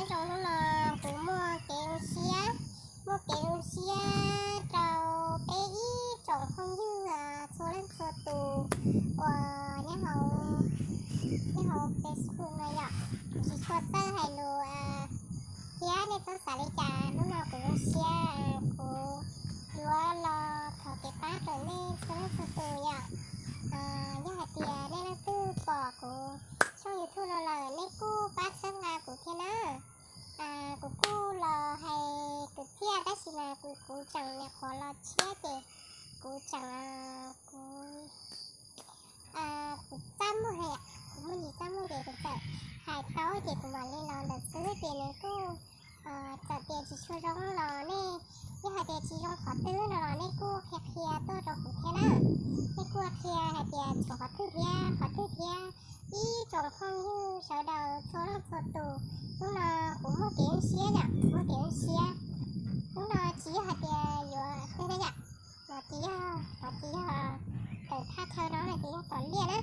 Zoo hnub no kuv muaj kev zoo siab, muaj kev zoo siab rau peb ib tsoom phooj ywg txhua leej txhua tus uas nyob hauv, nyob hauv Facebook no yom. Kuv tsis tshua txawj hais lus thiab nej txhob xav li cas. Hnub no kuv zoo siab, kuv yuav los thov kev pab rau nej txhua leej txhua tus yom. Yog hais tias nej leej twg pom kuv tshooj YouTube no lawm, nej kuj pab txhawb nqa kuv thiab na. Kuv kuj los hais kwv txhiaj tab sis mas kuv, kuv tseem nyuam qhuav los tshiab ces kuv tseem, kuv, kuv txaj muag, kuv muaj ntsis txaj muag ces kuv txawm hais tau ces kuv mam li los ntawd xwb ces nws kuj txawm tias tsis tshua zoo los nej, yog hais tias tsis zoo qhov twg no los nej kuj qhia qhia tuaj rau kuv thiab na. Nej kuj qhia hais tias tshuav qhov twg thiab qhov twg thiab. Ib tsoom phooj ywg sawv daws txhua leej txhua tus, hnub no kuv muaj kev zoo siab yom, muaj kev zoo siab. Hnub no tsis yog hais tias yuav tej na yom, no tsis yog, no tsis yog tawm thaj chaw no na, ces yog tom liaj na.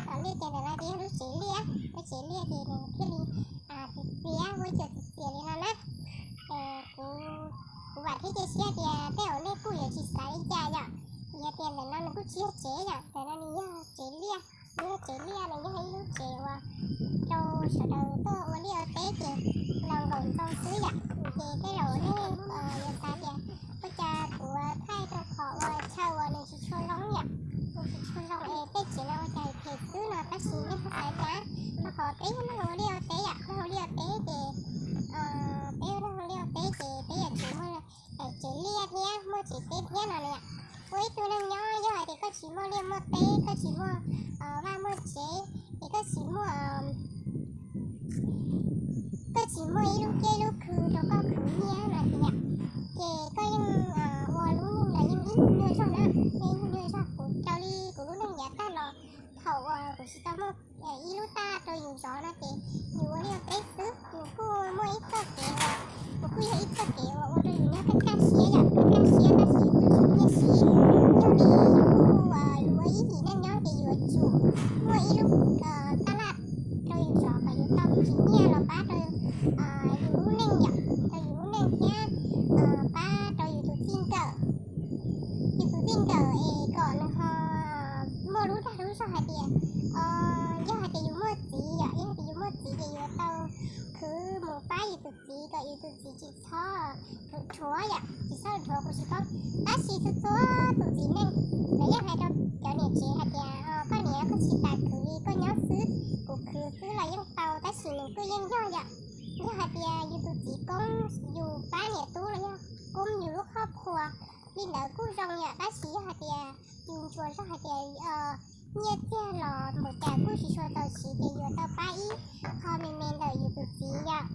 Tom liaj ces ntawm no ces yog lub tsev liaj, lub tsev liaj ces nws thiaj li txias, muaj ib co txias txias li no na. Kuv, kuv vam thiab cia siab tias tej zaum nej kuj yuav tsis xav li cas yom. Vim hais tias ntawm no nws kuj tsis yog tsev yom, ntawm no nws yog tsev liaj, nws yog tsev liaj, nws yog ib lub tsev uas rau sawv daws tuaj ua liaj ua teb ces los nkaum ntxoo xwb yom. Ces tej zaum nej yuav xav tias ua cas kuv thaij rau qhov uas chaw uas nws tsis tshua zoo yom, nws tsis tshua zoo es tej tsev no ua cas phem xwb no, tab sis nej txhob xav li cas, rau qhov peb yog neeg ua liaj ua teb yom, neeg ua liaj ua teb ces, peb yog neeg ua liaj ua teb ces peb yuav tsum muaj tsev liaj thiab muaj tsev teb thiab no na yom. Ua ib tug neeg nyob yog hais tias koj tsis muaj liaj muaj teb, koj tsis muaj vaj muaj tsev, es koj tsis muaj, koj tsis muaj ib lub kiab ib lub khw rau koj khwv nyiaj no ces yom, ces koj yeej ua lub neej los yeej ib nyuag nyuaj zog na, yeej ib nyuag nyuaj zog. Kuv raws li kuv lub neej yav tag los, thaum uas kuv tsis tau muaj ib lub taj rau yus zov no ces yus ua liaj ua teb xwb, yus kuj muaj ib txoj kev uas, kuv kuj yog ib txoj kev uas ua rau yus nyob kaj kaj siab yom, kaj kaj siab tab sis yus kuj tsis muaj nyiaj siv. Yog li yus kuj, yus ua ib yim neej nyob ces yus yuav tsum muaj ib lub tab laj rau yus zov kom yus tau tsis nyiaj los pab rau yus lub neej yom, rau yus lub neej thiab pab rau yus tus txij nkawm, yus tus txij nkawm es kom nws ho muaj lub dag lub zog hais tias, yog hais tias yus muaj txiv yom, yog hais tias yus muaj txiv ces yuav tau khwv mus pab yus tus txiv kom yus tus txiv tsis txhob dhuav yom, tsis txhob dhuav kuv tsis paub. Tab sis txhua txhua tus txiv neej lawv yeej hais rau cov niam tsev hais tias, koj niam koj tsis tas khwv li, koj nyob xwb, kuv khwv xwb los yeej tau, tab sis nws kuj yeej yog yom. Yog hais tias yus tus txiv koob yus pab niam tub los yog koob yus lub qhoj qhua li ntawd kuj zoo yom, tab sis yog hais tias yus ntsuas zog hais tias nyiaj txiag los npaum cas kuj tsis tshua txaus siv ces yuav tau pab ib qho me me ntawm yus tus txiv yom.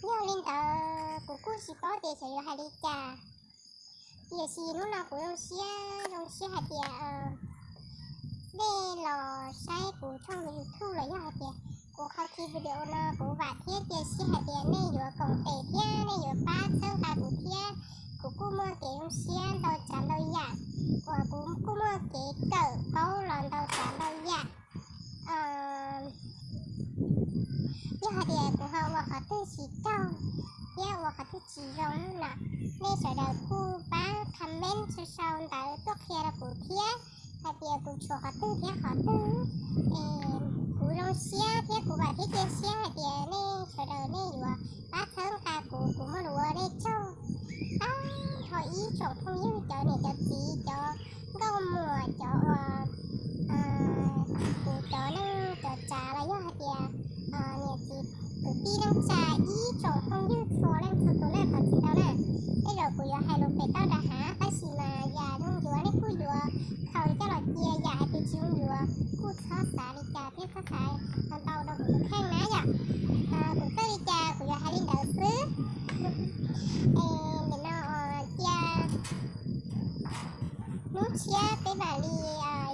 Yog li ntawd kuv kuj tsis paub tias xyov yuav hais li cas. Tiam sis hnub no kuv zoo siab, zoo siab hais tias nej los saib kuv tshooj YouTube los yog hais tias kuv qhov ki video no, kuv vam thiab cia siab hais tias nej yuav koom tes thiab nej yuav pab txhawb nqa kuv thiab. Kuv kuj muaj kev zoo siab ntau tsav ntau yam, uas kuv kuj muaj kev kawm paub los ntau tsav ntau yam. Yog hais tias kuv ho ua qhov twg tsis raug thiab ua qhov twg tsis zoo no, nej sawv daws kuj pab comment sau sau ntawv tuaj qhia rau kuv thiab hais tias kuv tshuav qhov twg thiab qhov twg. Es kuv zoo siab thiab kuv vam thiab cia siab hais tias nej sawv daws nej yuav pab txhawb nqa kuv, kuv muaj lus ua nej tsaug. Ab, ho ib tsoom phooj ywg cov niam cov txiv, cov nkauj muam, cov uas kuv cov neej cov tsav los yog hais tias niam txiv kwv tij neej tsa, ib tsoom phooj ywg txhua leej txhua tus na, thov txim ntau na. Tej zaum kuv yuav hais lus pem toj nram hav tab sis mas yam zoo yuav nej kuj yuav, thaum coj los cia yam hais tias tsis zoo yuav kuj txhob xav li cas thiab txhob xav ntau rau kuv tus kheej na yom. Kuv txawj li cas kuv yuav hais li ntawd xwb. Es nim no cia hnub tshiab peb mam li,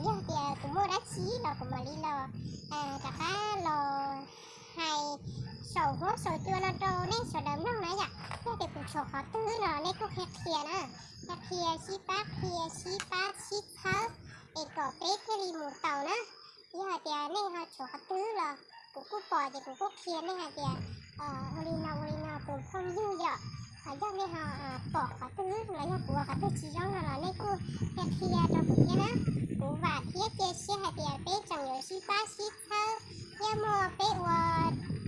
yog tias kuv muaj dab tsi los kuv mam li los rov qab los hais saum huab saum cua no rau nej sawv daws mloog na yom. Yog tias kuv tshuav qhov twg no nej kuj qhia qhia na, qhia qhia sib pab qhia sib pab sib txhawb es kom peb thiaj li mus tau na. Yog hais tias nej ho tshuav qhov twg los kuv kuj pom ces kuv kuj qhia nej hais tias Ua li no ua li no tus phooj ywg yom, yog nej ho pom qhov twg los yog kuv ua qhov twg tsis zoo no los nej kuj qhia qhia rau kuv thiab na. Kuv vam thiab cia siab hais tias peb tseem yuav sib pab sib txhawb thiab muaj peb ua,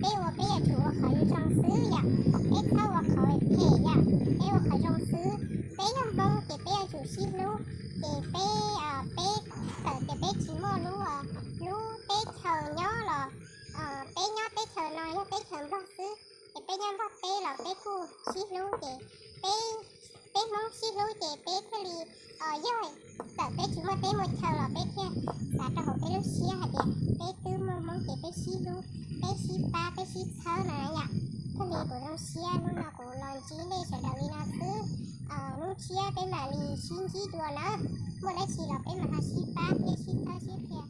peb ua peb yuav tsum ua qhov zoo xwb yom. Peb txhob ua qhov phem yom, peb ua qhov zoo xwb. Peb yog Hmoob ces peb yuav tsum sib hlub. Ces peb, peb txawm tias peb tsis muaj lub, lub teb chaws nyob los peb nyob teb chaws no yog teb chaws Nplog xwb, ces peb nyob Nplog teb los peb kuj sib hlub ces peb, peb Hmoob sib hlub ces peb thiaj li, yog txawm peb tsis muaj teb muaj chaw los peb thiaj xav rau hauv peb lub siab hais tias peb twb muaj Hmoob ces peb sib hlub, peb sib pab peb sib txhawb no yom. Thiaj li kuv zoo siab hnub no kuv los ntsib nej sawv daws li no xwb. Hnub tshiab peb mam li sib ntsib dua nawb. Muaj dab tsi los peb mam ho sib pab thiab sib txhawb sib qhia.